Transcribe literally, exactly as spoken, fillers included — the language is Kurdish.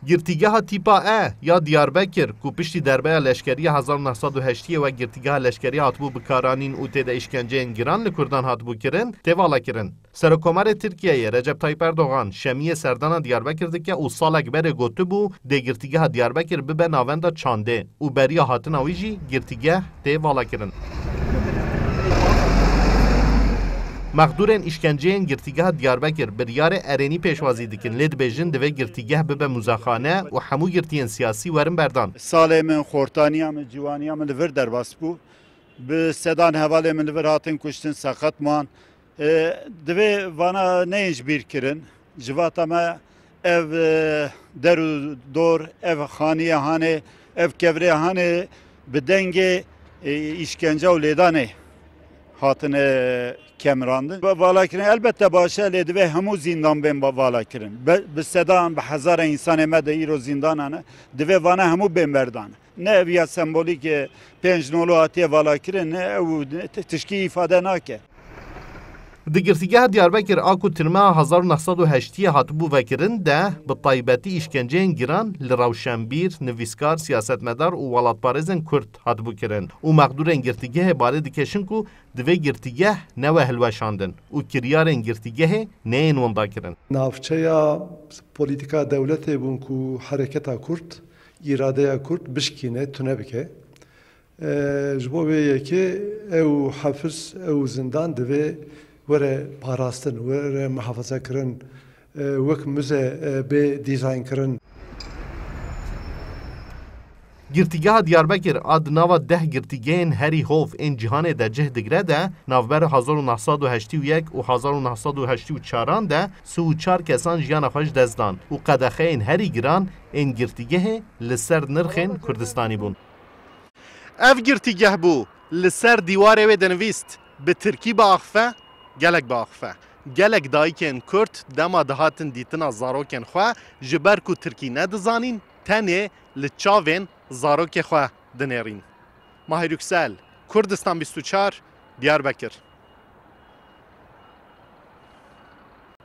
Girtîgeha tîpa E ya Diyarbekir, ku piştî derbeya leşkerî ya hezar û neh sed û heştiyê wek girtîgeha leşkerî hatibû bikaranîn û tê de îşkenceyên giran li Kurdan hatibû kirin, tê valakirin. Serokkomarê Tirkiyeyê Recep Tayyip Erdogan şemiyê serdana Diyarbekir dike û salek berê gotibû, dê girtîgeha Diyarbekir bibe navenda çandê û beriya hatina wî jî girtîgeh tê valakirin. Mexdûrên îşkenceyên girtîgeha Diyarbekir biryarê erênî pêşwazî dikin, lê dibêjin divê girtîgeh bibe muzexane û hemû girtiyên siyasî werin berdan. Salê min, xortaniya min, ciwaniya min li vir derbas bû. Bi sedan hevalê min li vir hatin kuştin, seqet man. E, divê vana neyên ji bîr kirin. Civata me ev, e, der û dor, ev xaniye hanê, ev kevirê hanê bi dengê, e, îşkence û lêdanê hatine kemrandin. Ve valakirin elbette baş e, lê divê hemû zîndan bên va-, valakirin. Be-, bi sedan, bi hezara însanê me de îro zîndanan e. Divê vana hemû bên berdan. Ne ev ya sembolîk e, pênc nolo hatiye valakirin, ne ew t-, tişkî îfade nake. Di girtîgeha Diyarbekir a ku tirmeha hezar û neh sed û heştiyê hatibû vekirin de, bi taybetî îşkenceyên giran li rewşenbîr, nivîskar, siyasetmedar û welatparêzên Kurd hatibû kirin û mexdûrên girtîgehê balê dikêşin ku divê girtîgeh newe hilweşandin û kiryarên girtîgehê neyên winda kirin. Navçeya polîtîka dewletê bûn ku hereketa Kurd, îradeya Kurd bişkîne, tune bike. E, ji bo vê yekê ew hefis, ew zindan divê were parastin, were muhafaza kirin, e, wek muze, e, bê dîzayn kirin. Girtîgeha Diyarbekir a di nava deh girtîgehên herî hov ên cîhanê de cih digre de, navbera hezar û neh sed û heştê û yek û hezar û neh sed û heştê û çaran de sî û çar kesan jiyana xwe ji dest dan û qedexeyên herî giran ên girtîgehê li ser nirxên Kurdistanî bûn. Ev girtîgeh bû, li ser dîwarê wê dinivîst, bi tirkî biaxife, gelek biaxife. Gelek dayikên Kurd dema dihatin dîtina zarokên xwe, ji ber ku tirkî nedizanîn, tenê li çavên zarokê xwe dinêrîn. Mahir Yüksel, Kurdistan bîst û çar, Diyarbekir.